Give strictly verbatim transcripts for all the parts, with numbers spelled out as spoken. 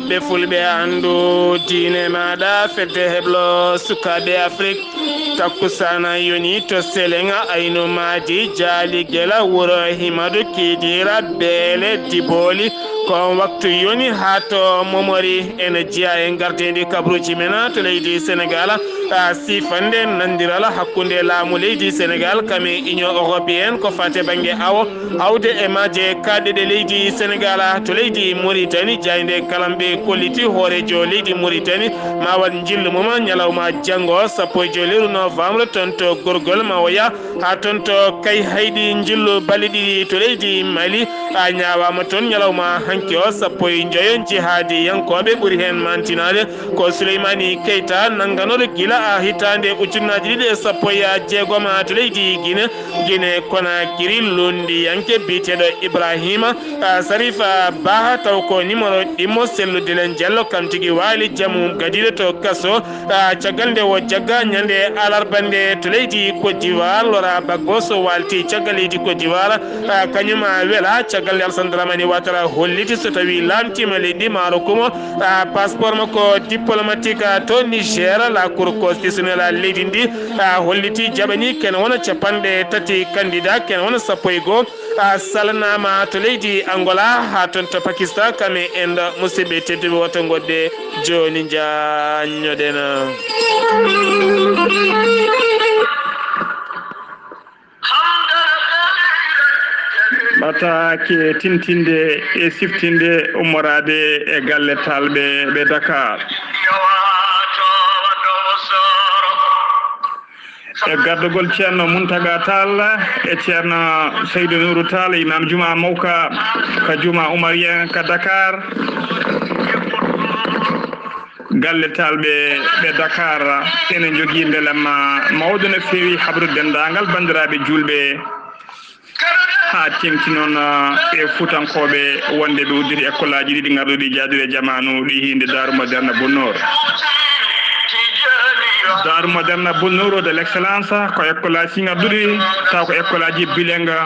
Ɓe fulɓe anndu diine maaɗa, fedde heblo sukaaɓe Afrik. Takkusaana yoni to Selenga, Aynu Maadi, Jaali, Gela, Wuro Himadu, Kiidiira, Beele, Dibooli. Ko on waktu yoni haa to Momori. Ene jeyaa e ngardendi kabaruuji men to leydi Senegaal. A sifande nandiral hakkunde laamu leydi Senegaal kam e Union Européenne ko faate bannge awo, awde e maaje kaaɗɗe leydi Senegaal to leydi Mauritanie. Jaaynde kalam ɓe kolliti hooreejo leydi Mauritanie ma waɗ njillu mum ñalawma janngo sappo e joy lewru novembre toon to Gorgol, ma o yah haa toon to Kayhayɗi, njillu balɗe ɗiɗi to leydi Mali. A ñaawaama toon ñalawma hanki o sappo e njoyo. Jihaadiyankooɓe ɓuri heen maantinaade ko Souleymani Keita, nannganooɗo gila a hitaande ujunnaaji ɗiɗi e sappo e jeegom to leydi Guinée. Guinée Conakry, lunndiyanke biyeteeɗo Ibrahima, a, Sarifa Bah, taw ko numéro ɗimmo sellude len jello, kam tigi waali jamu gadiiɗo to kaso. A, caggal nde o jagga ñande alarba nde to leydi Côte d'Ivoire, Laurent Gbagbo so waalti caggal leydi Côte d'Ivoire, a, kañum a wela caggal nde Alassane Dramane Ouattara holliti so tawi laamtiima leydi maaro kumo, a, passeport makko diplomatique, a, to Niger. La Cour constitutionnelle, a, leydi ndi, a, holliti jaɓani kene wona capanɗe tati candidat, kene wona sappo e goo, a, salanaama to leydi Angola haa toon to Pakistan, kam e Inde. Musidɓe tedduɓe, woto ngodde jooni njaññoɗen. Ɓataake tintinde e siftinde ummoraade e galle Taalɓe ɓe Dakar. E gardagol Ceerno Muntaga Tall e Ceerno Seydou Nourou Tall, Imam Juma Mawka ka Juma Umarien ka Dakar. Galle Taalɓe ɓe Dakar ene njogii mbelamma mawɗo no feewi habrude denndaangal banndiraaɓe juulɓe haa teeŋti noon e Fuutankooɓe wonde ɓe udditi ekkolaaji ɗiɗi ngarɗuɗi jaaduɗi e jamaanu ɗi hiinde Daaru Moderne Bunnoor. Daaru Moderne Bunnoor de l'excellence ko ekkolaaji ngarɗuɗi taw ko ekkolaaji bilingue.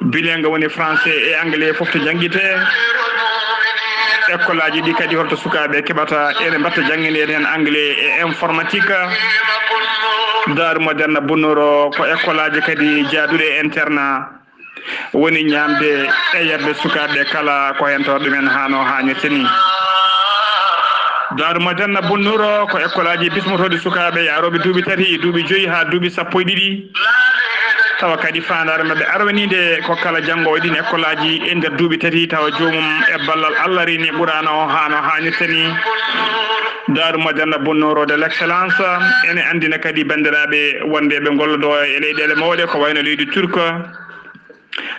Bilingue woni français e anglais fof to janngitee. Ekkolaaji ɗi kadi holto sukaaɓe keɓata ene mbatta janngineede heen anglais e informatique. Daaru Moderne Bunnoor ko ekkolaaji kadi jaaduɗe e internat. Woni ñaamde e yarde sukaaɓe kala ko heen tawa ɗumen haano haanirta ni. Daaru Moderne Bunnoor ko ekkolaaji bismotooɗi sukaaɓe yaarooɓe duuɓi tati, duuɓi joyi haa duuɓi sappo e ɗiɗi. Tawa kadi faandaare maɓɓe arwaniinde ko kala janngoowo ɗiin ekkolaaji e nder duuɓi tati tawa joomum e ballal Allah reeni Quraana o haano haanirta ni. Daaru Moderne Bunnoor de l'excellence ene anndina kadi banndiraaɓe wonde ɓe ngollodoo e leyɗeele mawɗe ko wayno leydi Turk.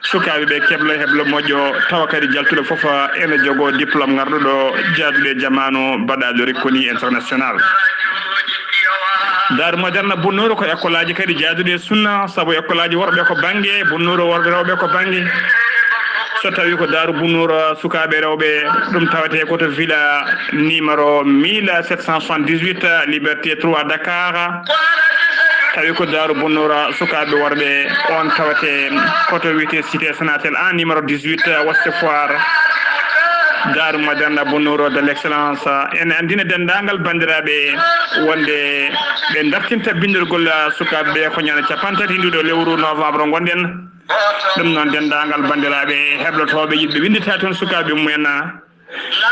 Sukaaɓe ɓe keblo heblo moƴƴo, tawa kadi jaltuɗo fof ene jogoo diplôme ngarɗuɗo jaaduɗo e jamaanu, baɗaaɗo reconnu international. Daaru Moderne Bunnoor ko ekkolaaji kadi jaaduɗi e sunna, sabu ekkolaaji worɓe ko bannge, Bunnoor worɓe rewɓe ko bannge. So tawi ko Daaru Bunnoor sukaaɓe rewɓe, ɗum tawete ko to villa numéro mille sept cent soixante-dix-huit, Liberté trois, Dakar. Tawi ko Daaru Bunnoor sukaaɓe worɓe, on tawete ko to wiyetee Cité Sonatel un, numéro dix-huit, Ouest Foire. Daaru Moderne Bunnoor de l'excellence ene anndina denndaangal banndiraaɓe wonde ɓe dartinta binndorgol sukaaɓe ɓe ko ñande cappanɗe tati nduɗo lewru novembre ngonɗen. Ɗum noon, denndaangal banndiraaɓe heblotooɓe yiɗɓe winnditaade toon sukaaɓe mumen,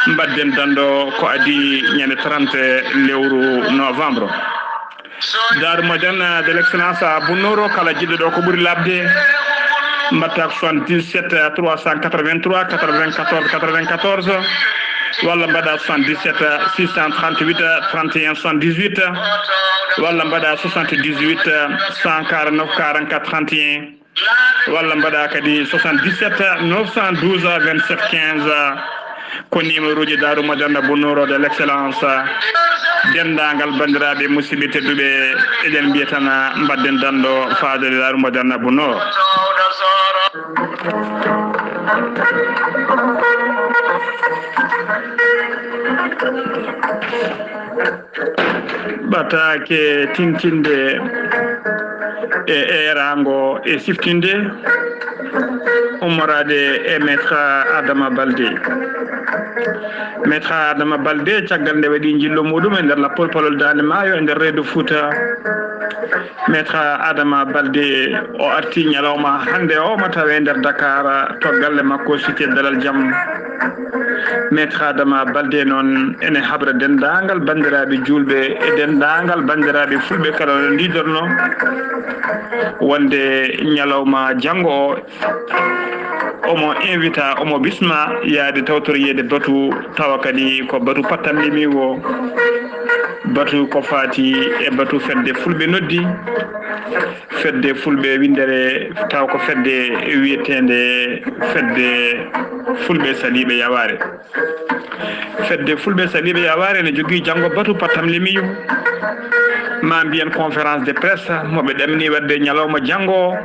mbaɗden danndo ko adii ñande trente lewru novembre. Daaru Moderne de l'excellence Bunnoor, kala jiɗɗo ɗo ko ɓuri laaɓde, mbaɗta ko soixante-dix-sept trois cent quatre-vingt-trois quatre-vingt-quatorze quatre-vingt-quatorze, walla mbaɗa soixante-dix-sept six cent trente-huit trente et un soixante-dix-huit, walla mbaɗa soixante-dix-huit cent quarante-neuf quarante-quatre trente et un. Walla mbaɗa kadi soixante-dix-sept neuf cent douze vingt-sept quinze. Ko numéro uji Daaru Moderne Bunnoor de l'excellence. Denndaangal banndiraaɓe musidɓe tedduɓe, eɗen mbiya tan mbaɗden danndo faade Daaru Moderne Bunnoor. Ɓataake tintinde e eeraango e siftinde ummoraade e Maître Adama Baldé. Maître Adama Balde, caggal nde waɗi njillu muɗum e nder lappol palol Daande Maayo e nder reedu Fuuta, Maître Adama Balde o arti ñalawma hannde o, ma tawe nder Dakar, to galle makko cité Dalal Jam. Maître Adama Balde noon ene habra denndaangal banndiraaɓe juulɓe e denndaangal banndiraaɓe fulɓe kala no ndiidorno wonde ñalawma janngo o, omo invita, omo bisma yaade tawtoriyeede batu, tawa kadi ko batu pattamlimiiwo, batu ko faati e batu fedde fulɓe noddi, fedde fulɓe winndere, tawa ko fedde wiyeteende fedde fulɓe saliiɓe yawaare. Fedde fulɓe saliiɓe yawaare ne jogii janngo batu pattamlimiiwo, ma mbiyen conférence de presse, mo ɓe ɗamini waɗde ñalawma janngo o.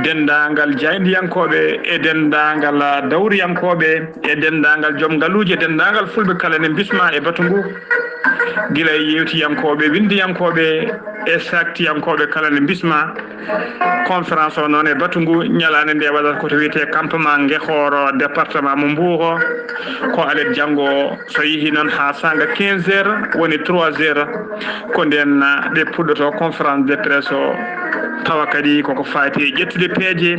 Denndaangal jaayndiyankooɓe e denndaangal dawriyankooɓe e denndaangal joom ngaluuje, denndaangal fulɓe kala ne mbisma e batu ngu, gila e yeewtiyankooɓe, winndiyankooɓe e saktiyankooɓe kala ne mbisma. Conférence o noon e batu ngu, ñalaande nde waɗata ko to wiyetee campement Ngehooro, département mo Mbour o, ko alet janngo o. So yehi noon haa saanga quinze heures, woni trois heures, ko ndeen, ah, ɓe puɗɗoto conférence de presse o, tawa kadi koko faati e ƴettude peeje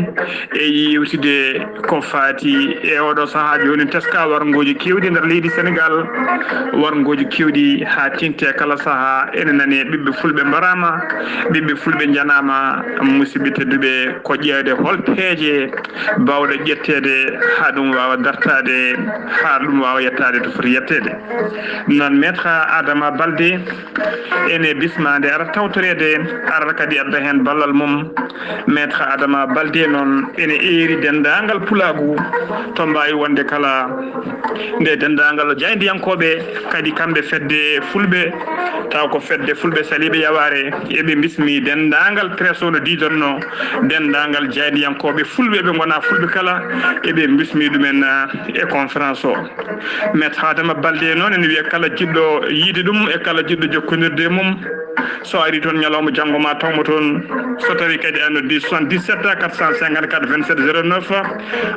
e yeewtude ko faati e oɗo sahaa jooni, teska warngooji keewɗi nder leydi Senegaal, warngooji keewɗi haa tinte kala sahaa. Ene nane ɓiɓɓe fulɓe mbaraama, ɓiɓɓe fulɓe njanaama, musidɓe tedduɓe, ko ƴeewde hol peeje baawɗe ƴetteede haa ɗum waawa dartaade, haa ɗum waawa yettaade to foti yetteede. Noon, Maître Adama Balde ene bismaande ara tawtoreede, ara kadi adda heen ballal mum. Maître Adama Balde noon ene eeri denndaangal pulaagu to mbaawi wonde kala, nde denndaangal jaayndiyankooɓe, kadi kamɓe fedde fulɓe, taw ko fedde fulɓe saliiɓe yawaare, eɓe mbismi denndaangal presse o no diidonnoo, denndaangal jaayndiyankooɓe fulɓe, ɓe ngonaa fulɓe kala, eɓe mbismi ɗumen, ah, e conférence o. Maître Adama Balde noon ene wiya kala jiɗɗo yiide ɗum e kala jiɗɗo jokkondirde e mum, so ari toon ñalawma janngo ma tawmo toon. So tawi kadi a noddi soixante-dix-sept quatre cent cinquante-quatre vingt-sept zéro neuf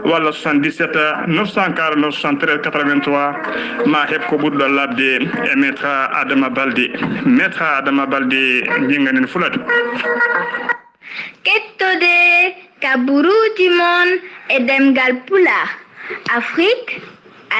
walla soixante-dix-sept neuf cent quarante-neuf soixante-treize quatre-vingt-trois, ma heɓ ko ɓurɗo labde e Maître Adama Balde. Maître Adama Balde, njinnganen fuladu. Kettode kaburuuji mon e ɗemngal Pulaar, Afrique,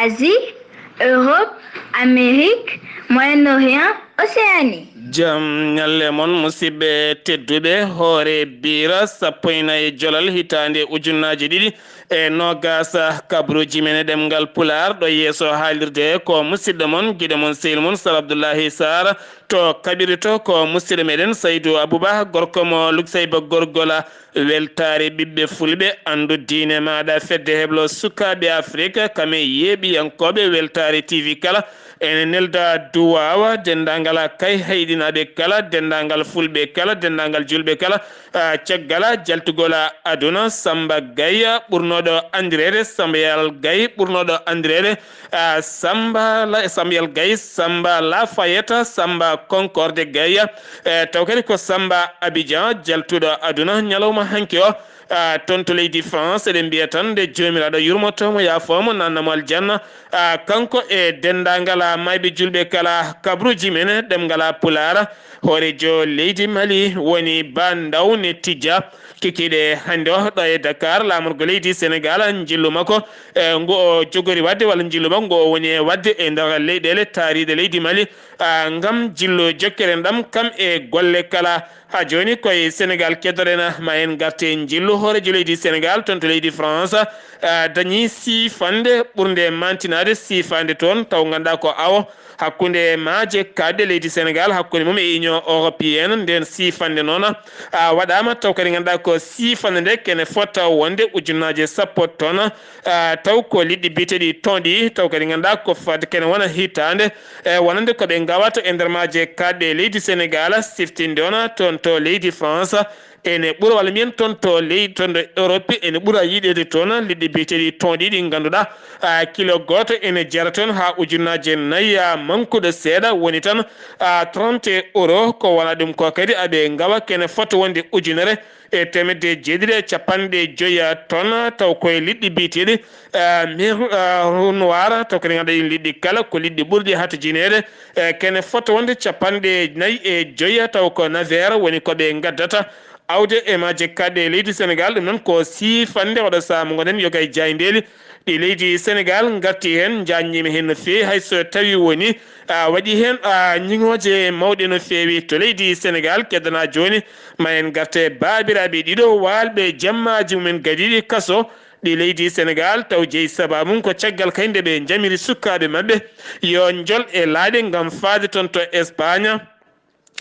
Asie, Europe, Amérique, Moyen-Orient, Océanie. Jam ñalle mon, musidɓe tedduɓe. Hoore Biira, sappo e nayi Jolal, hitaande ujunnaaji ɗiɗi e noogaas, kabaruuji men e ɗemngal Pulaar. Ɗo yeeso haalirde ko musidɗo mon, giɗo mon, sehil mon, Sar Abdullahi Sarr. To kaɓirɗe to ko musidɗo meɗen Saydu Abuba, gorko mo Luksayba Gorgola. Weltaare ɓiɓɓe fulɓe, anndu diine maaɗa, fedde heblo sukaaɓe Afrik, kame yeeɓiyankooɓe Weltaare T V kala. Ene nelda duwaawa denndaangal kay hayɗinaaɓe kala, denndaangal fulɓe kala, denndaangal julɓe kala, ah, caggal jaltugol aduna. Samba Gaye ɓurnooɗo anndireede Samba Yal Gaye, ɓurnooɗo anndireede, ah, Samba La-, Samba Yal Gaye, Samba Lafayette, Samba Concorde Gaye, eh, taw kadi ko Samba Abidjan, jaltuɗo aduna ñalawma hanki o. Ah, toon to leydi France, eɗen mbiya tan nde Joomiraaɗo yurmoto mo, yaafoo mo, naatna mo aljanna. Ah, kanko e denndaangal, ah, maayɓe julɓe kala, kabaruuji men ɗemngal Pulaar. Hooreejo leydi Mali woni Ba Ndaw ne tijja kikiiɗe hannde o ɗo e Dakar, laamorgo leydi Senegaal, njillu makko, eh, ngu o jogori waɗde, walla njillu makko ngu o woni e waɗde e nder leyɗeele taariiɗe leydi Mali, ah, ngam njillu jokkere ɗam kam e golle kala. Haa jooni ko e Senegaal keddoɗen, ma en ngarte njillu. Hooreejo leydi Senegaal toon to leydi France, ah, dañi siifannde ɓurnde maantinaade, siifannde toon taw ngannduɗaa ko awo hakkunde maaje kaaɗɗe leydi Senegaal, hakkunde mum e Union Européenne. Nden siifannde noon, ah, waɗaama taw kadi ngannduɗaa ko siifannde nde kene fota wonde ujunnaaje sappo tonnes, ah, taw ko liɗɗi biyeteeɗi thon ɗi, taw kadi ngannduɗaa ko fad kene wona hitaande, e wonande ko ɓe ngawata e nder maaje kaaɗɗe leydi Senegaal, siftinde on toon to leydi France, Ene ɓura, walla mbiyen toon to leydi, toon to Europe, ene ɓura yiɗeede toon liɗɗi biyeteeɗi thon ɗi, ɗi ngannduɗaa, ah, kilo gooto ene jara toon haa ujunnaaje nayi, ah, mankuɗo seeɗa woni tan, ah, trente euro. Ko wonaa ɗum ko kadi aɓe ngawa kene fota wonde ujunere e teemedde jeeɗiɗi e capanɗe joyi, ah, toon, taw koye liɗɗi biyeteeɗi, ah, mer, ah, noir, taw kadi ngannduɗaa ɗiin liɗɗi kala ko liɗɗi ɓurɗi hatajineede, eh, kene fota wonde capanɗe nayi e joyi, taw ko naveere woni ko ɓe ngaddata. Awde e maaje kaaɗɗe e leydi Senegaal, ɗum noon ko siifannde oɗo sahaa mo ngonɗen yoga e jaayndeeli ɗi leydi Senegaal ngarti heen, njaajniima heen no feewi, hay so tawii woni, a, waɗi heen, a, ñiŋooje mawɗe no feewi to leydi Senegaal. Keddanaa jooni, ma en ngarte baabiraaɓe ɗiɗo waalɓe jammaaji mumen gadiiɗi kaso ɗi leydi Senegaal, taw jeyi sabaabu mum ko caggal kay nde ɓe njamiri sukaaɓe maɓɓe yo njol e laaɗe ngam faade toon to Espagne.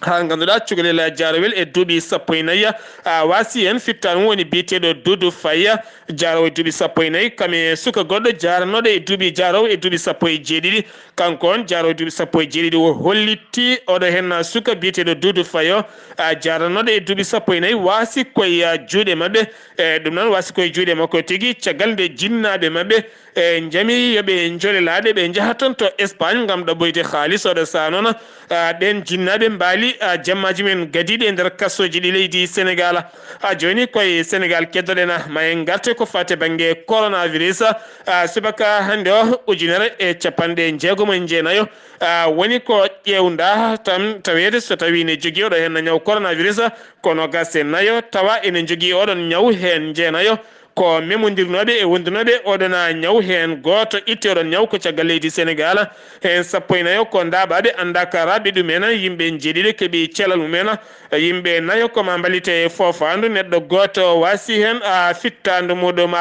Haa ngannduɗaa, cukalel Jaarawel e duuɓi sappo e nayi, a, waasi heen fittaandu mum woni biyeteeɗo Duudu Faya, Jaaraw e duuɓi sappo e nayi, kam e suka goɗɗo jaaranooɗo e duuɓi, Jaaraw e duuɓi sappo e jeeɗiɗi. Kanko on, Jaaraw e duuɓi sappo e jeeɗiɗi, o hollitii oɗo heen suka biyeteeɗo Duudu Faya, a, jaaranooɗo e duuɓi sappo e nayi, waasi koye, a, juuɗe maɓɓe. E ɗum noon waasi koye juuɗe makko tigi, caggal nde jinnaaɓe maɓɓe e njami yo ɓe njole laaɗe, ɓe njaha toon to Espagne ngam ɗaɓɓoyde haalis. Oɗo sahaa noon, a, ɓeen jinnaaɓe mbaali, a, jammaaji mumen gadiiɗi e nder kasooji ɗi leydi Senegaal. A, jooni koye Senegaal keddoɗen, a, ma en ngarte ko faati bannge coronavirus. A, subaka hannde o, ujunere e capanɗe jeegom e jeenayo, a, woni ko ƴeewndaa tan taweede so tawii ne jogii oɗo heen ñaw coronavirus, ko noogaas e nayo tawa ene njogii oɗon ñaw heen jeenayo. Ko memondirnooɓe e wondunooɓe oɗon ñaw heen gooto itti oɗon ñaw ko caggal leydi Senegaal. Heen sappo e nayo ko ndaaɓaaɓe anndaa ka raaɓi ɗumen, yimɓe jeeɗiɗo keɓi cellal mumen. Yimɓe nayo ko ma mballite e foofaandu, neɗɗo gooto waasi heen, a, fittaandu muɗum.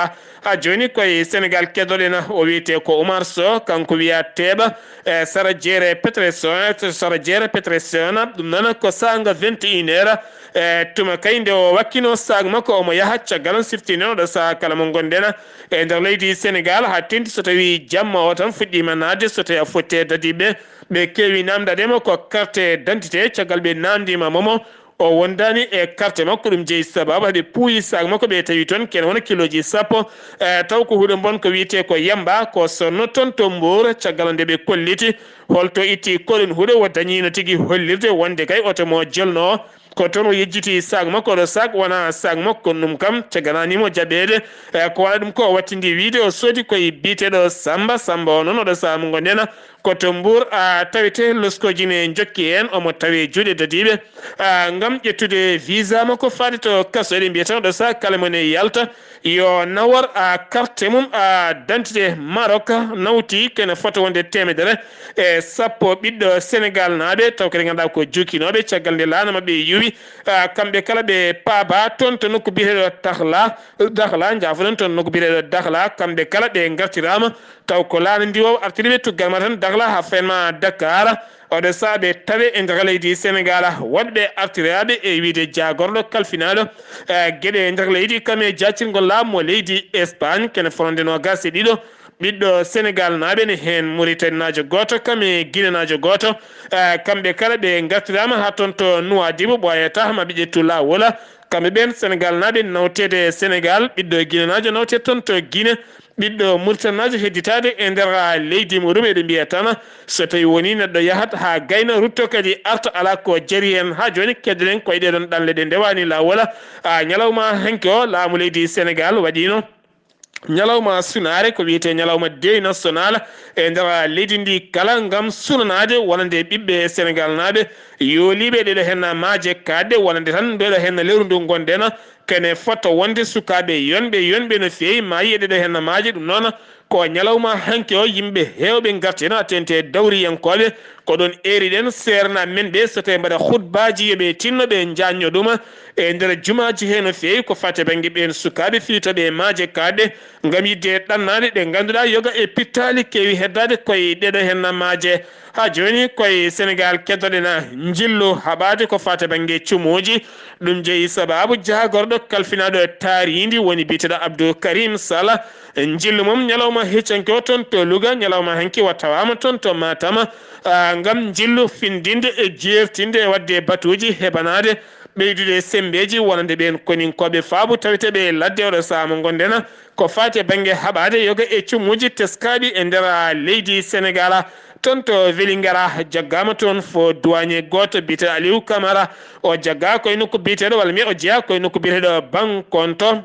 A, jooni koye Senegaal keddoɗen, o wiyetee ko Oumar Sow, kanko wiyaa teeɓa, e, sara jeere Peterson, sara jeere Peterson, ɗum noon ko saanga vingt et une heures. E, tuma kay nde o wakkino saag makko omo yaha, caggal on siftinenoɗo sahaa kala mo ngonɗen e nder leydi Senegaal, haa teŋti so tawii jamma o tan fuɗɗiima naatde, so tawii a fotte dadiiɓe, ɓe keewi naamndaade mo ko carte d'identité, caggal ɓe naamndiima mo mo, o wondaani e carte makko, ɗum jeyi sabaabu haa ɓe puuyi saag makko, ɓe tawi toon kene wona kilooji sappo, e, taw ko huɗo mbon ko wiyetee ko yamba, ko sonno toon to Mbour, caggal nde ɓe kolliti holto itti koɗun huɗo, o dañiino tigi hollirde wonde kay oto mo jolno o, ko toon o yejjiti saag makko, ɗo saag wona saag makko, ɗum kam caganaani mo jaɓeede. E, ko wona ɗum ko o wattindi wiyde o soodi koye biyeteeɗo Samba. Samba o noon oɗo sahaa mo ngonɗen ko to Mbour, a, tawete loskooji ne njokki heen, omo tawe juuɗe dadiiɓe, a, ngam ƴettude visa makko faade to kaso. Eɗen mbiya tan oɗo sahaa kala mo ne yalta yo nawor, a, carte mum, a, d'identité Maroc, nawti kene fota wonde teemedere e sappo ɓiɗɗo Senegaal naaɓe, taw kadi ngannduɗaa ko jokkinooɓe caggal nde laana maɓɓe yuwi, a, kamɓe kala ɓe paaba toon to nokku biyeteeɗo Dakhla, Dakhla, njaafoɗon, toon nokku biyeteeɗo Dakhla, kamɓe kala ɓe ngartiraama, taw ko laana ndiwoowa artiri ɓe, tuggal ma tan Dakhla haa fayen ma Dakar. Oɗo sahaa ɓe tawe e nder leydi Senegaal, woɗɓe artiraaɓe e wiyde jaagorɗo kalfinaaɗo, e, geɗe e nder leydi, kam e jaacirngol laamu mo leydi Espagne, kene fotde noogaas e ɗiɗo ɓiɗɗo Senegaal naaɓe ne heen Muritaninaajo gooto, kam e Ginenaajo gooto. E, kamɓe kala ɓe ngartiraama haa toon to Nuwaadibu, ɓooyataa ma ɓe ƴettu laawol. Kamɓe ɓeen Senegaal naaɓe nawteede e Senegaal, ɓiɗɗo Ginenaajo nawte toon to Gine, ɓiɗɗo Muritaninaajo hedditaade e nder leydi muɗum. Eɗen mbiya tan so tawii wonii neɗɗo yahat haa gayna, rutto kadi arta, alaa ko jari heen. Haa jooni keddoɗen koye ɗeeɗoon ɗanle ɗe ndewaani laawol. A, ñalawma hanki o, laamu leydi Senegaal waɗiino ñalawma sunaare, ko wiyetee ñalawma deuil national e nder leydi ndi kala, ngam sunanaade wonande ɓiɓɓe Senegaal naaɓe yooliiɓe ɗeɗo heen maaje kaaɗɗe, wonande tan ndeɗo heen lewru ndu ngonɗen, kene fota wonde sukaaɓe yonɓe, yonɓe no feewi, maayi e ɗeɗo heen maaje. Ɗum noon ko ñalawma hanki o, yimɓe heewɓe ngarti heen, a tente dawriyankooɓe, ko ɗoon eeriɗen seernaaɓe men ɓe, so tawii mbaɗa khutbaaji, yo ɓe tinno ɓe njaajño ɗum e nder jumaaji he no feewi, ko faati bannge ɓeen sukaaɓe fiytooɓe e maaje kaaɗɗe, ngam yiɗde ɗannaade ɗe ngannduɗaa yoga e pittaali keewi heddaade koye ɗeɗo heen maaje. Haa jooni koye Senegaal keddoɗen njillu haɓaade ko faati bannge cumuuji. Ɗum jeyi sabaabu jaagorɗo kalfinaaɗo taariindi woni biyeteeɗo Abdou Karim Sall. Njillu mum ñalawma ma heccanke o toon to Louga, ñalawma hanki o tawaama toon to Matam, ah, ngam njillu findinde e jeertinde e waɗde batuuji heɓanaade ɓeydude semmbeeji wonande ɓeen koninkooɓe faabu taweteeɓe e ladde. Oɗo sahaa mo ngonɗen ko faati e bannge haɓaade yoga e cumuuji teskaaɗi e nder leydi Senegaal. Toon to Vélingara jaggaama toon fo duwaañe gooto biyeteeɗo Aliou Camara. O jaggaa ko e nokku biyeteeɗo, walla mbiya o jeyaa ko e nokku biyeteeɗo Bankonto.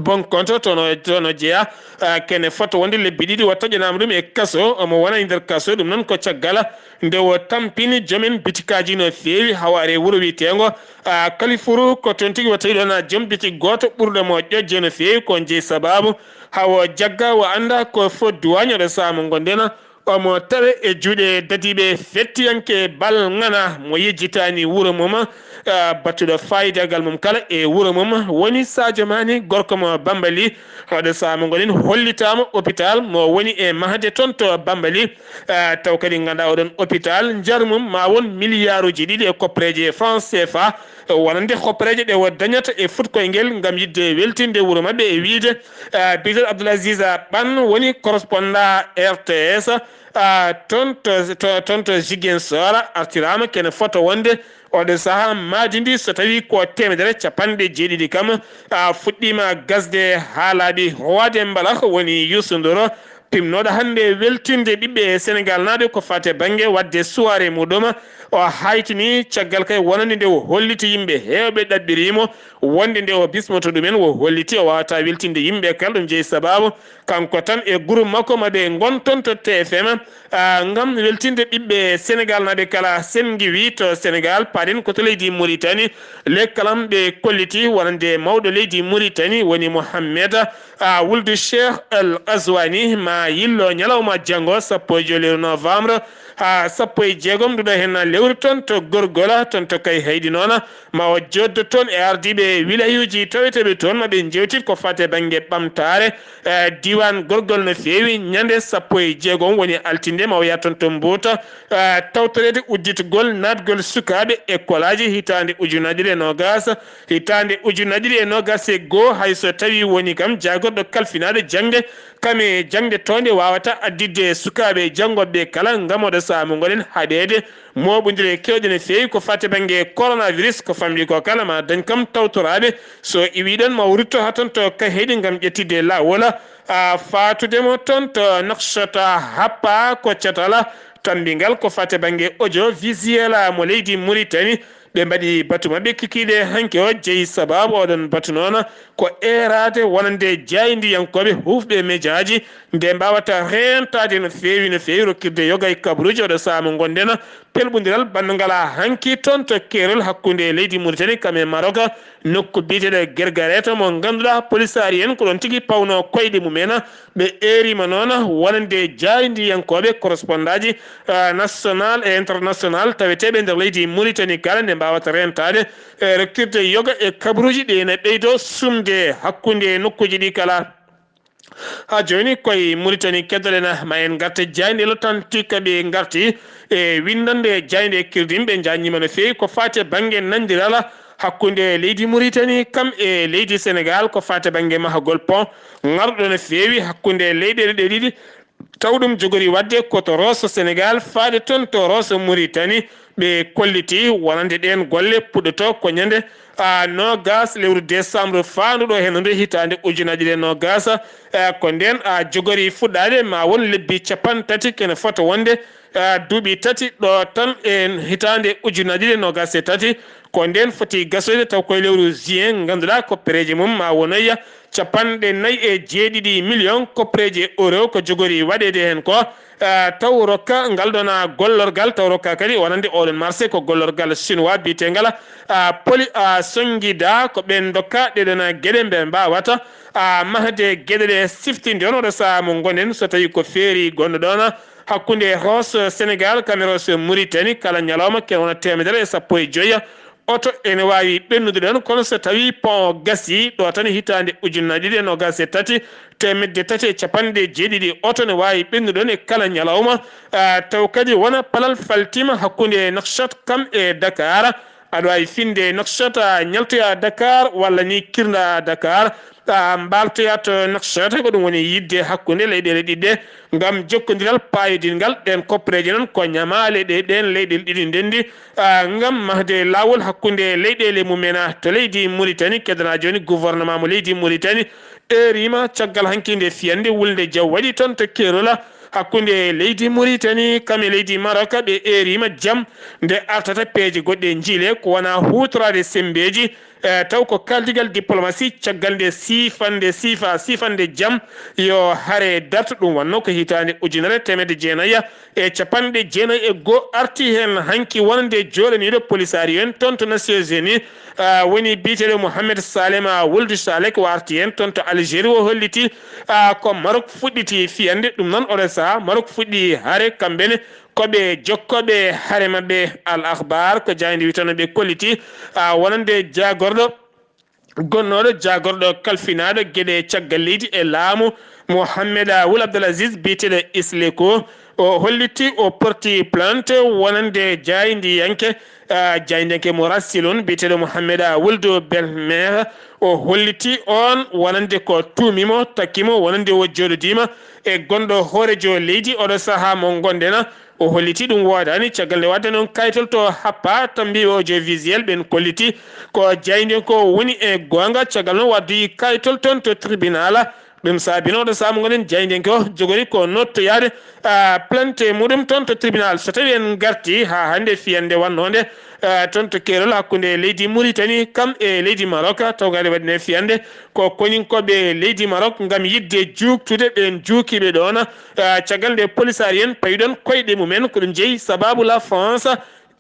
Bon, konto tono, tono jeya, ah, kene foto wonde lebbi ɗiɗi o taƴanaama ɗum e kaso, omo wona e nder kaso. Ɗum noon ko caggal nde o tampini joomen bitikaaji no feewi, hawa are wuro wiyeteengo, ah, Kalifuru. Ko toon tigi o tawi ɗoon, ah, joom bitik gooto ɓurɗo mo ƴoƴde no feewi. Ko njey sababu hawa o jagga, o annda ko fo duwaaño. Ɗo sahaa mo ngonɗen, omo tawe e juuɗe dadiiɓe fettiyanke Balŋana mo yejjitaani wuro mum, ah, battuɗo faayidagal mum kala e wuro mum, woni Sadio Mané, gorko mo Bambali. Oɗo sahaa mo ngonɗen hollitaama hôpital mo woni e mahde toon to Bambali. Ah, taw kadi nganndaa oɗon hôpital njar mum ma won miliyaaruuji ɗiɗi e koppareeje franc C F A, wonande hoppareeje ɗe o dañata e fuɗkoyngel ngam yiɗde weltinde wuro maɓɓe e wiyde, ah, biyeteeɗo Abdoul Aziz Ban woni correspondant R T S, ah, toon to, to, toon to Ziguinchor artiraama kene foto wonde oɗo sahaa maadi ndi so tawii ko teemedere capanɗe jeeɗiɗi kam, ah, fuɗɗiima gasde haa laaɓi. Roi des mbalax woni Youssou Ndour, pimnooɗo hannde weltinde ɓiɓɓe Senegaalnaaɓe ko faati e bannge waɗde soirée muɗum. O haytini caggal kay wonande nde o holliti yimɓe heewɓe ɗaɓɓirii mo wonde nde o bismoto ɗumen, o holliti o waawataa weltinde yimɓe kala. Ɗum jeyi sababu kanko tan e groupe makko ma ɓe ngon toon to T F M, ah, ngam weltinde ɓiɓɓe Senegaalnaaɓe kala. Sen ngiwi to Senegaal, paaɗen ko to leydi Mauritanie. Lekkalam ɓe kolliti wonande mawɗo leydi Mauritanie woni Mohamed, ah, wuldu Cheikh Al Ghazouani ma yillo ñalawma janngo sappo e joy lewru novembre haa sappo e jeegom nduɗo heen lewru toon to Gorgol, toon to Kayhayɗi noon. Ma o jooddo toon e ardiiɓe wilayuuji taweteeɓe toon, ma ɓe njeewtit ko faati e bannge ɓamtaare, eh, diiwaan Gorgol no feewi. Ñande sappo e jeegom woni altinde, ma o yaha toon to Mbuuta, eh, tawtoreede udditgol naatgol sukaaɓe ekkolaaji hitaande ujunaaji ɗiɗi e noogaas, hitaande ujunaaji ɗiɗi e noogaas e goo, hay so tawii woni kam jaagorɗo kalfinaaɗo jaŋde, kam e jaŋde toonde waawata additde sukaaɓe janngooɓe kala, ngam oɗo sahaa mo ngoɗen haɗeede mooɓondire keewɗe no feewi ko faati bannge coronavirus. Ko famɗi ko kala ma dañ kam tawtoraaɓe, so iwii ɗoon ma o rutto haa toon to Kayhayɗi ngam ƴettitde laawol, a, faatude mo toon to Nouakchott. Happa ko catal tammbingal ko faati bannge audiovisuel mo leydi Mauritanie. Ɓe mbaɗi batu maɓɓe kikiiɗe hanki o. Jeyi sababu oɗon batu noon ko eeraade wonande jaayndiyankooɓe huufɓe mejaaji nde mbaawata reentaade no feewi, no feewi rokkirde yoga e kabaruuji. Oɗo sahaa mo ngonɗen, pelɓondiral banndungal hanki toon to keerol hakkunde leydi Mauritanie kam e Maroc, nokku biyeteeɗo Guerguerette mo ngannduɗaa polisaari en ko ɗoon tigi pawnoo koyɗe mum en. Ɓe eeriima noon wonande jaayndiyankooɓe, correspondant ji, ah, national e international taweteeɓe nder leydi Mauritanie kala nde mbaawata reentaade, e rokkirde yoga e kabaruuji ɗi ene ɓeydoo sumde hakkunde nokkuuji ɗi kala. Haa jooni koye Mauritanie keddoɗen, ma en ngarta jaaynde L'Authentique, ɓe ngarti e winndande jaaynde Kirdin, ɓe njaajniima no feewi ko faati e bannge nanndiral hakkunde leydi Mauritanie kam e leydi Sénégal ko faati e bannge mahagol pont ŋarɗo no feewi hakkunde leyɗeele ɗe ɗiɗi. Taw ɗum jogori waɗde ko to Rosso Sénégal faade toon to Rosso Mauritanie. Ɓe kolliti wonande ɗeen golle puɗɗoto ko ñande, a, noogaas lewru décembre faanduɗo heen ndu hitaande ujunaaji ɗiɗi e noogaas. A, ko ndeen, a, jogori fuɗɗaade ma won lebbi capanɗe tati kene fota wonde, a, duuɓi tati ɗo tan e hitaande ujunaaji ɗiɗi e noogaas e tati. Ko ndeen foti gasoyde taw koye lewru juin ngannduɗaa koppereeji mum ma wonoya capanɗe nayi e jeeɗiɗi million koppereeji euro ko jogori waɗeede heen ko, ah, taw rokka ngal ɗoon gollorgal, taw rokka kadi wonande oɗon marché ko gollorgal chinois biyeteengal, ah, Poly, ah, Songida. Ko ɓeen ndokka ɗee ɗoon geɗe mbe mbaawata, ah, mahde geɗe ɗe siftinde on oɗo sahaa mo ngonɗen so tawii ko feeri gonɗo ɗoon hakkunde Rosso Sénégal kam e Rosso Mauritanie kala ñalawma ken wona teemedere e sappo e joy. Oto ene waawi ɓennude ɗoon, kono so tawii pont o gasii ɗo tan hitaande ujunnaji ɗiɗi e noogaas e tati, teemedde tati e capanɗe jeeɗiɗi oto ne waawi ɓennude ɗoon e kala ñalawma. Ah, taw kadi wona palal faltiima hakkunde Nouakchott kam e Dakar. Aɗa waawi finde Nouakchott, a ñaltoya Dakar, walla ni kirnda Dakar, a mbaaltoya to Nouakchott. Ko ɗum woni yiɗde hakkunde leyɗeele ɗiɗɗe ngam jokkondiral paayodingal. Ɗeen koppereeje noon ko ñamaale ɗe ɗeen leyɗeele ɗiɗi ndenndi, a, ngam mahde laawol hakkunde leyɗeele mumen. A, to leydi Mauritanie, keddana jooni gouvernement mo leydi Mauritanie, eerima caggal hanki nde fiyande wulnde jaw waɗi toon to Kerola hakkunde leydi Mauritanie kam e leydi Maroc. Ɓe eerima jam nde artata peeje goɗɗe njiile ko wona huutoraade semmbeeji, e, taw ko kaaldigal diplomasi caggal nde siifande, siifa, siifande jam yo hare darto. Ɗum wonno ko hitaande ujunere teemedde jeenayi e capanɗe jeenayi e goo. Arti heen hanki wonande jooɗaniiɗo polisario en toon to Nations Unies, a, woni biyeteeɗo Mohamed Salema Wuldu Salek, o arti heen toon to Algérie, o holliti, a, ko Maroc fuɗɗiti fiyande. Ɗum noon, oɗo sahaa Maroc fuɗɗi hare, kamɓe ne ko ɓe jokkooɓe hare maɓɓe. Al Akhbar ko jaaynde witano ɓe kolliti, a, wonande jaagorɗo gonnooɗo jaagorɗo kalfinaaɗo geɗe caggal leydi e laamu, Mohamed Wul Abdel Aziz, biyeteeɗo Isleko, o holliti o porti plainte wonande jaayndiyanke, ah, jaayndiyanke mo Rassilon, biyeteeɗo Mohamed Wuldu Belmeha. O holliti on wonande ko tuumimo, takkimo wonande o jooɗodiima e gonɗo hoorejo leydi oɗo sahaa mo ngonɗen. O holliti ɗum woodaani, caggal nde waɗde noon kayitol to happa tambiiɓe audiovisuel ɓen kolliti ko jaayndiyanke o woni e goonga. Caggal noon wadduyi kayitol toon to tribunal. Ɗum saabinooɗo sabu ngonɗen jaayndiyanke o jogori ko nottoyaade, ah, plainte muɗum toon to tribunal. So tawi en ngarti haa hannde fiyande wannoonde, ah, toon to keerol hakkunde leydi Mauritanie kam e leydi Maroc, tawgaade waɗde fiyande ko koninkooɓe leydi Maroc ngam yiɗde juuktude ɓeen juukiiɓe ɗoon. Ah, caggal nde polisaari en pawiɗon koyɗe mumen, ko ɗum jeyi sababu la France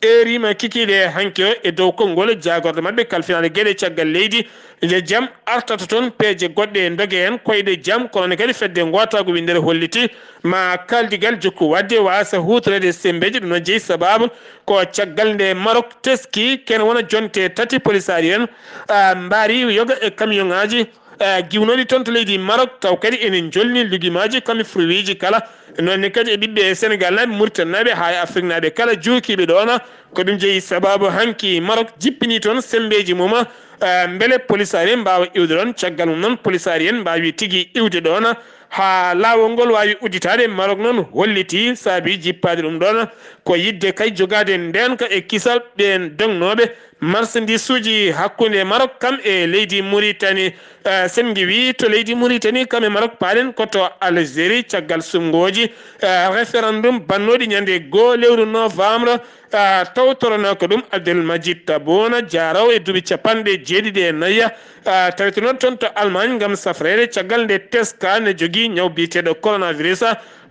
eerima kikiiɗe hanki o e dow konngol jaagorɗo maɓɓe kalfinaaɗo geɗe caggal leydi. Nde jam artata toon, peeje goɗɗe ndoge heen koyɗe jam, kono ne kadi fedde ngootaagu winndere holliti ma kaaldigal jokku waɗde waasa huutoreede semmbeeji. Ɗum noon jeyi sababu ko caggal nde Maroc teski kene wona jonte tati polisaari en, ah, mbaari yoga e camion ŋaaji, eh, giwnooɗi toon to leydi Maroc, taw kadi ene njolni lugimaaji kam e fruitji kala. Noon ne kadi e ɓiɓɓe Senegal naaɓe, Mauritanie naaɓe, haa e Afrik naaɓe kala juukiiɓe ɗoon. Ko ɗum jeyi sababu hanki Maroc jippini toon semmbeeji mum, eh, mbele polisaari en mbaawa iwde ɗoon. Caggal mum noon, polisaari en mbaawi tigi iwde ɗoon haa laawol ngol waawi udditaade. Maroc noon holliti saabi jippaade ɗum ɗoon ko yiɗde kay jogaade ndeenka e kisal ɓeen dognooɓe marchandisuuji hakkunde Maroc kam e leydi Mauritanie. Eh, sen ngiwi to leydi Mauritanie kam e Maroc, paalen ko to Algérie caggal suɓngooji, eh, référendum bannooɗi ñande goo lewru novembre, eh, tawtoranoo ko ɗum Abdel Majid Tabuna, jaaroowo e duuɓi capanɗe jeeɗiɗi e nayi, eh, tawitinooɗo toon to Allemagne ngam safreede caggal nde teska ne jogii ñaw biyeteeɗo coronavirus.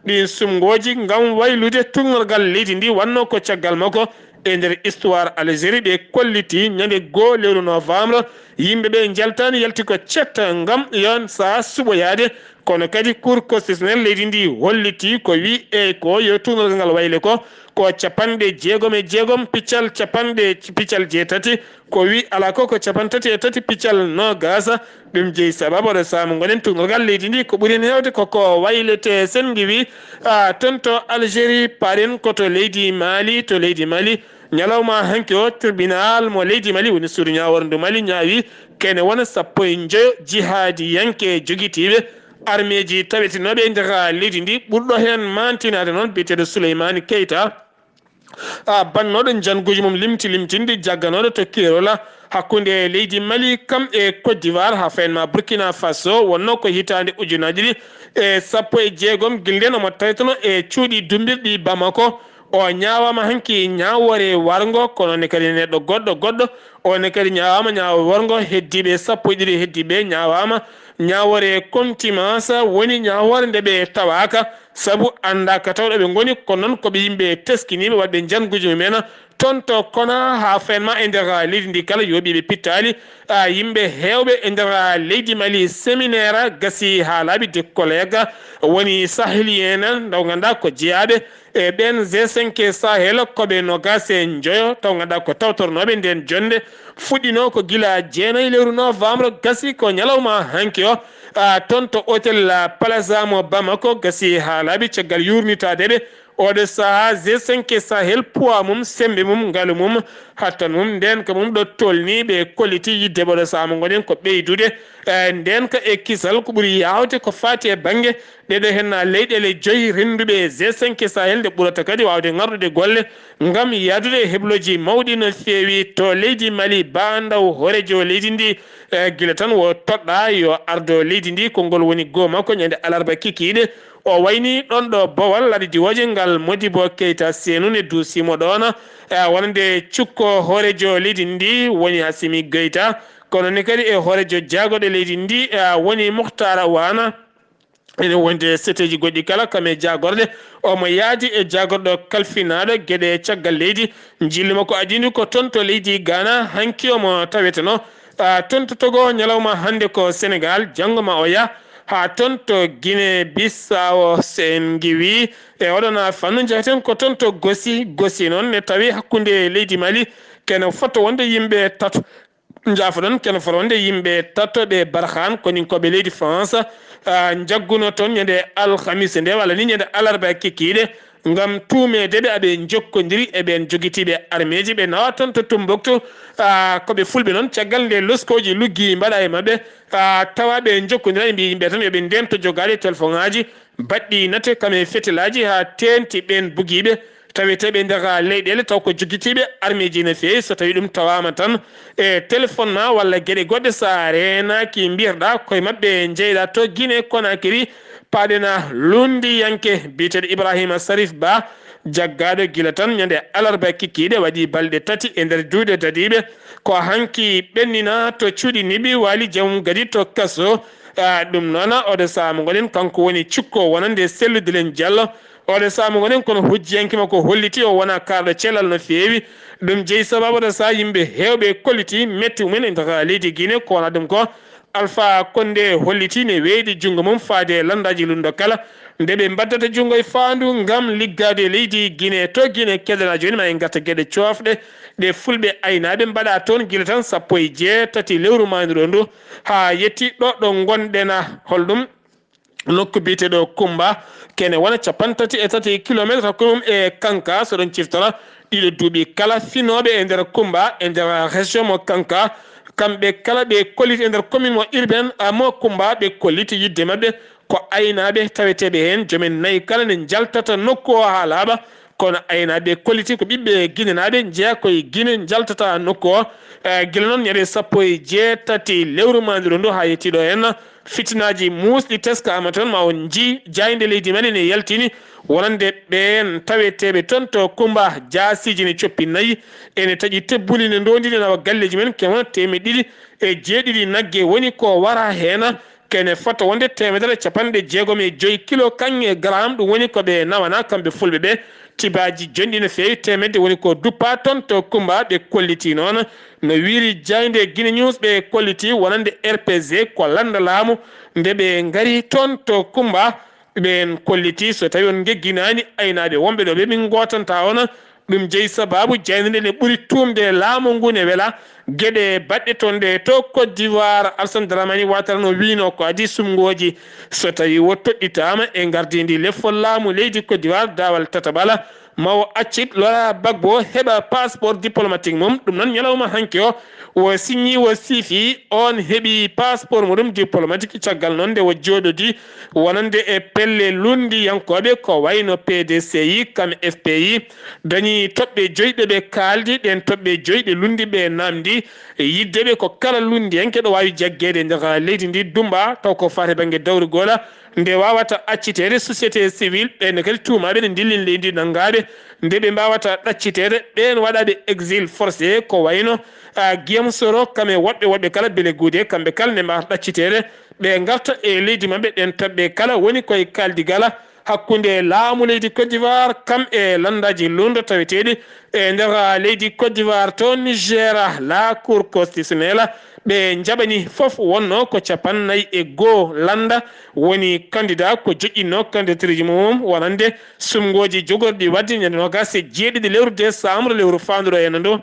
Ɗiin suɓngooji ngam waylude tuugnorgal leydi ndi wannoo ko caggal makko. E nder histoire Algérie, ɓe kolliti ñande goo lewru novembre, yimɓe ɓe njaltaani yalti ko cetta ngam yon saa suɓoyaade. Kono kadi Cour constitutionnelle leydi ndi holliti ko wi e ko yo tuugnorgal ngal wayle ko, ko capanɗe jeegom e jeegom piccal capanɗe, piccal jeetati, ko wi alaa ko, ko capanɗe tati e tati piccal noogaas. Ɗum jeyi sababu oɗo saama ngoɗen tuugnorgal leydi ndi ko ɓuri heen heewde ko ko waylete. Sen ngiwi, ah, toon to Algérie, paaren ko to leydi Mali. To leydi Mali, ñalawma hanki o, tribunal mo leydi Mali, woni suudu ñaawoore ndu Mali, ñaawi kene wona sappo e njoyo jihaadiyanke jogitiiɓe armeeji tawetinooɓe e nder leydi ndi. Ɓurɗo heen maantinaade noon biyeteeɗo Souleymane Keita, a, bannooɗo njannguuji mum limti limtinɗi, jagganooɗo to keerol hakkunde leydi Mali kam e Côte d'Ivoire, haa fayin ma Burkina Faso, wonnoo ko hitaande ujunaaji ɗiɗi e sappo e jeegom. Gila ndeen omo taweteno e cuuɗi dummbirɗi Bamako. O ñaawaama hanki ñaawoore warngo, kono ne kadi neɗɗo goɗɗo goɗɗo, o ne kadi ñaawaama ñaawoore warngo. Heddiiɓe sappo e ɗiɗi heddiiɓe ñaawaama ñaawoore contumace, woni ñaawoore nde ɓe tawaaka sabu anndaaka taw ɗo ɓe ngoni, kono noon ko ɓe yimɓe teskiniiɓe waɗɓe njannguuji mumen toon to Kona, haa fayin ma e nder leydi ndi kala, yooɓiiɓe pittaali, a, yimɓe heewɓe e nder leydi Mali. Séminaire gasi haa laaɓi, de collègue woni sahélien en, nde ngannduɗaa ko jeyaaɓe e ɓeen G cinq Sahel, ko ɓe noogaas e njoyo, taw ngannduɗaa ko tawtornooɓe ndeen jonnde. Fuɗɗinoo ko gila jeenayi lewru novembre, gasi ko ñalawma hanki o, a, toon to hôtel Plaza mo Bamako, gasi haa laaɓi caggal yuurnitaade ɓe. Oɗo sahaa, G cinq Sahel, poids mum, semmbe mum, ngalu mum, hattan mum, ndeenka mum ɗo tolni, ɓe kolliti yidde ɓoɗo sahaa mo ngoɗen ko ɓeydude, eh, ndeenka e kisal ko ɓuri yaawde ko faati e bannge ɗeɗo henna leyɗeele joyi rennduɓe G cinq Sahel, nde ɓurata kadi waawde ŋarɗude golle ngam yahdude e hebloji mawɗi no feewi to leydi Mali, ba ndaw hooreejo leydi ndi, eh, gila tan wo toɗɗa yo ardo leydi ndi, konngol woni goo makko ñande alarba kikiiɗe. O wayni ɗon ɗo Bowal, laabi diwooje ngal Modibo Keita Senu ne duusimo ɗon, eh, wonande cukko hooreejo leydi ndi woni Assimi Goïta, kono ne kadi e hooreejo jaagorɗe leydi ndi, eh, woni Muhtar Wana. Ene wondi e seteeji goɗɗi kala, kam e jaagorɗe. Omo yaadi e jaagorɗo kalfinaaɗo geɗe caggal leydi. Njillu makko adii ndu ko toon to leydi Ghana, hanki omo taweteno, ah, toon to Togo, ñalawma hannde ko Senegal, janngo ma o yah haa toon to Guinée Bissau, so en ngiwii e oɗon fannu, njeheten ko toon to Gosi. Gosi noon ne tawi hakkunde leydi Mali, kene fotto wonde yimɓe tato. Njaafoɗon, kene fotto wonde yimɓe tato ɓe Barhan, koninkooɓe leydi France, ah, njagguno toon ñande alhamis nde, walla ni ñande alarba kikiiɗe, ngam tuumeede ɓe aɓe njokkondiri e ɓeen jogitiiɓe armeeji. Ɓe nawa toon to Tumbuktu, ah, ko ɓe fulɓe noon. Caggal nde loskooji luggi mbaɗa e maɓɓe, ah, tawa ɓe njokkondira, ɓe mbiyi yimɓe tan yo ɓe ndento jogaade telefoŋaaji baɗɗi nate kam e fetelaaji haa teeŋti ɓeen bugiiɓe taweteeɓe nder leyɗeele taw ko jogitiiɓe armeeji no feewi. So tawii ɗum tawaama tan e téléphone ma walla geɗe goɗɗe, so a reenaaki mbiyetɗaa koye maɓɓe njeyɗaa to Guinée Conakry, paaɗena lunndiyanke biyeteeɗo Ibrahima Sarif Ba, jaggaaɗo gila tan ñande alarba kikiiɗe, waɗi balɗe tati e nder juuɗe dadiiɓe. Ko hanki ɓennina to cuuɗi Nibi, waali jamum gadi to kaso. Ah, ɗum noon, oɗo sahaa mo ngoɗen, kanko woni cukko wonande Sellu Dilen Diallo. Oɗo sahaa mo ngoɗen, kono hujjiyanke makko holliti o wona kaarɗo cellal no feewi. Ɗum jeyi sababu oɗo sahaa yimɓe heewɓe kolliti metti mumen e nder leydi Guinée, ko wona ɗum ko Alpha Condé holliti ne weeɗi junngo mum faade e lanndaaji lunndo kala, nde ɓe mbaddata junngo e faandu ngam liggaade leydi Guinée. To Guinée keedana jooni ma en ngarta geɗe coofɗe ɗe fulɓe aynaaɓe mbaɗa toon gila tan sappo e jeetati lewru maanduru ndu haa yetti ɗo, ɗo ngonɗen. Holɗum? Nokku biyeteeɗo Kumba, kene wona capanɗe tati e tati kilometre hakkunde mum e Kanka. So ɗon ciftora ɗiɗo duuɓi kala, finooɓe e nder Kumba, e nder région mo Kanka, kamɓe kala ɓe kolliti e nder commune mo urbaine, ah, mo Kumba, ɓe kolliti yidde maɓɓe ko aynaaɓe taweteeɓe heen. Joomen nayi kala ne njaltata nokku o haa laaɓa, kono aynaaɓe kolliti ko ɓiɓɓe ginenaaɓe, njeyaa koye Gine, njaltata nokku o. Eh, gila noon ñande sappo e jeetati lewru maanduru ndu haa yettii ɗo heen, fitinaaji muusɗi teskaama toon. Ma on njii jaaynde leydi men ene yaltini wonande ɓeen taweteeɓe toon to Kumba, jaasiiji ne coppi nayi, ene taƴi tebbuli ne ndoondi, ne nawa galleeji men, kene wona teemeɗɗe ɗiɗi e jeeɗiɗi nagge woni ko wara heen. Kene fota wonde teemedere e capanɗe jeegom e joy kilo kaŋŋe e garaam, ɗum woni ko ɓe nawana kamɓe fulɓe ɓe. Tibaaji jonɗi no feewi, teemedde woni ko duppa toon to Kumba. Ɓe kolliti noon no wiiri jaaynde Guinée News, ɓe kolliti wonande R P G ko lannda laamu. Nde ɓe ngari toon to Kumba, ɓeen kolliti so tawi on ngegginaani aynaaɓe wonɓe ɗo ɓe, min ngootanta on. Ɗum jeyi sababu jaaynde nde ne ɓuri tuumde laamu ngu ne wela. Geɗe baɗɗe toon ɗe to Côte d'Ivoire, Alassane Dramane Ouattara no wiino ko adii sumngooji. So tawi o toɗɗitaama e ngardiindi lefol laamu leydi Côte d'Ivoire, daawal tataɓal, ma o accit Laurent Gbagbo heɓa passeport diplomatique mum. Ɗum noon ñalawma hanki o, o signii, o siifi, oon heɓi passeport muɗum diplomatique. Caggal noon nde o jooɗodi wonande e pelle lunndiyankooɓe ko wayno P D C I, kam F P I, dañi toɓɓe joyi ɗe ɓe kaaldi. Ɗeen toɓɓe joyi ɗe lunndiiɓe naamndi yidde ɓe ko kala lunndiyanke ɗo waawi jaggeede nder leydi ndi dumbaa taw ko faati bannge dawrugol, nde waawata acciteede société civile, ɓeen kadi tuumaaɓe ne ndillin leydi nanngaaɓe, nde ɓe mbaawata ɗacciteede ɓeen waɗaaɓe exil forcé, ko wayno, a, Guillaume Soro, kam e woɗɓe woɗɓe kala, bele guude, kamɓe kala ne mbaawata ɗacciteede, ɓe ngarta e leydi maɓɓe. Ɗeen toɓɓe kala woni koye kaaldigal hakkunde laamu leydi Côte d'Ivoire kam e lanndaaji lundo taweteeɗi e nder leydi Côte d'Ivoire. To Niger, la Cour constitutionnelle, ɓe njaɓani fof wonno ko capannayyi e goo lannda woni candidat ko joƴƴinno candidature ji mum wonande sumngooji jogorɗi waɗde ñande noogaas e jeeɗiɗi lewru décembre, lewru faanduɗo en ndu.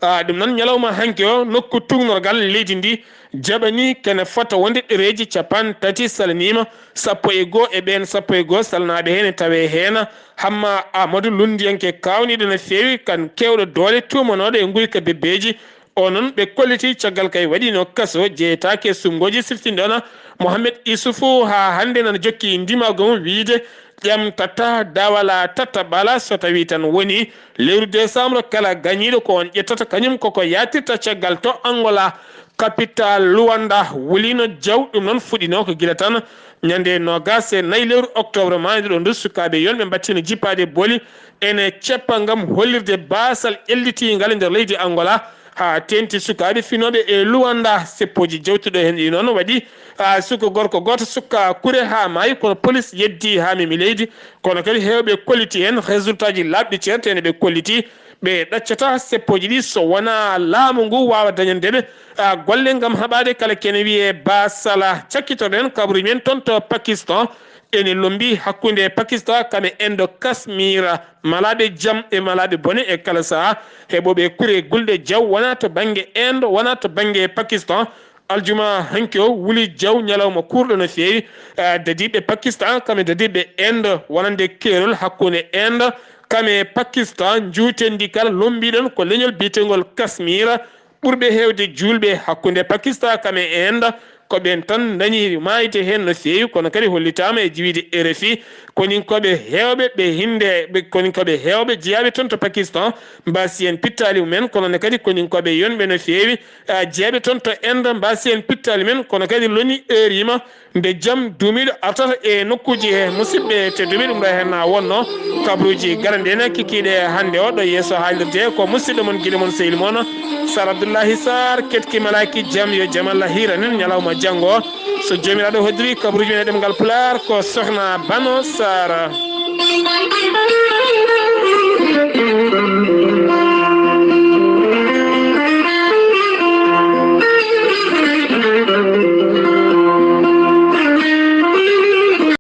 Ah, ɗum noon, ñalawma hanki o, nokku tuugnorgal leydi ndi jaɓani kene fota wonde ɗereeji capanɗe tati salaniima, sappo e goo e ɓeen sappo e goo salnaaɓe heen e tawee heen Hamma Amadou, lunndiyanke kaawniiɗo no feewi, kan keewɗo doole, tuumanooɗo e nguyka bebbeeji. O noon, ɓe kolliti caggal kay waɗiino kaso, jeyetaake e suɓngooji siftinɗo na Mohamed Isufu, haa hannde nana jokki ndimaagu mum wiyde ƴam tata, dawala tata ɓala, so tawii tan woni lewru décembre, kala gañiiɗo ko on ƴettata, kañum koko yaatirta caggal to Angola, capital Luanda, wuliino jaw. Ɗum noon fuɗɗiino ko gila tan ñande noogaas e nayi lewru octobre maayde ɗo ndu, sukaaɓe yonɓe mbattiino jippaade booli ene ceppa ngam hollirde baasal ƴellitiingal e nder leydi Angola, haa teeŋti sukaaɓe finooɓe e Luanda. Seppooji jawtuɗo heen ɗi noon waɗi, a, suka gorko gooto sukka kure haa maayi, kono polis yeddi haa memi leydi. Kono kadi heewɓe kolliti heen résultat ji laaɓɗi ceerteene ɓe kolliti. Ɓe ɗaccata seppooji ɗi so wonaa laamu ngu waawa dañande ɓe, a, golle ngam haɓaade kala kene wiyee baasala. Cakkitoɗen kabaruuji men toon to Pakistan. Ene lombi hakkunde Pakistan kam e Inde, Kasmir, malaaɓe jam e malaaɓe bone e kala sahaa. Heɓooɓe kure gulɗe jaw, wonaa to bannge Inde, wonaa to bannge Pakistan. Aljuma hanki o wuli jaw, ñalawma kuurɗo no feewi. Eh, dadiiɓe Pakistan kam e dadiiɓe Inde, wonande keerol hakkunde Inde kam e Pakistan, njuutendi kala lombiɗon ko leñol biyetengol Kasmir. Ɓurɓe heewde juulɓe hakkunde Pakistan kam e Inde, ko ɓeen tan dañi maayde heen no feewi, kono kadi hollitaama e jiwiide R F I. Koninkooɓe heewɓe ɓe hinde, ɓe, koninkooɓe heewɓe jeyaaɓe toon to Pakistan mbaasi heen pittaali mumen, kono ne kadi koninkooɓe yonɓe no feewi, a, jeyaaɓe toon to Inde mbaasi heen pittaali men, kono kadi loni eeriima. Nde jam duumiiɗo artata e nokkuuji he, musidɓe tedduɓe, ɗum ɗo heen na wonno kabaruuji garanɗi en kikiiɗe hannde o. Ɗo yeeso haalirde ko musidɗo mon, giɗo mon, sehil mon, Sar Abdullahi Sar, ketki malaaki jam, yo jam Allah hiiran en ñalawma janngo. So Joomiraaɗo hoddiri kabaruuji men e ɗemngal Pulaar, ko Sohna Bano Sar.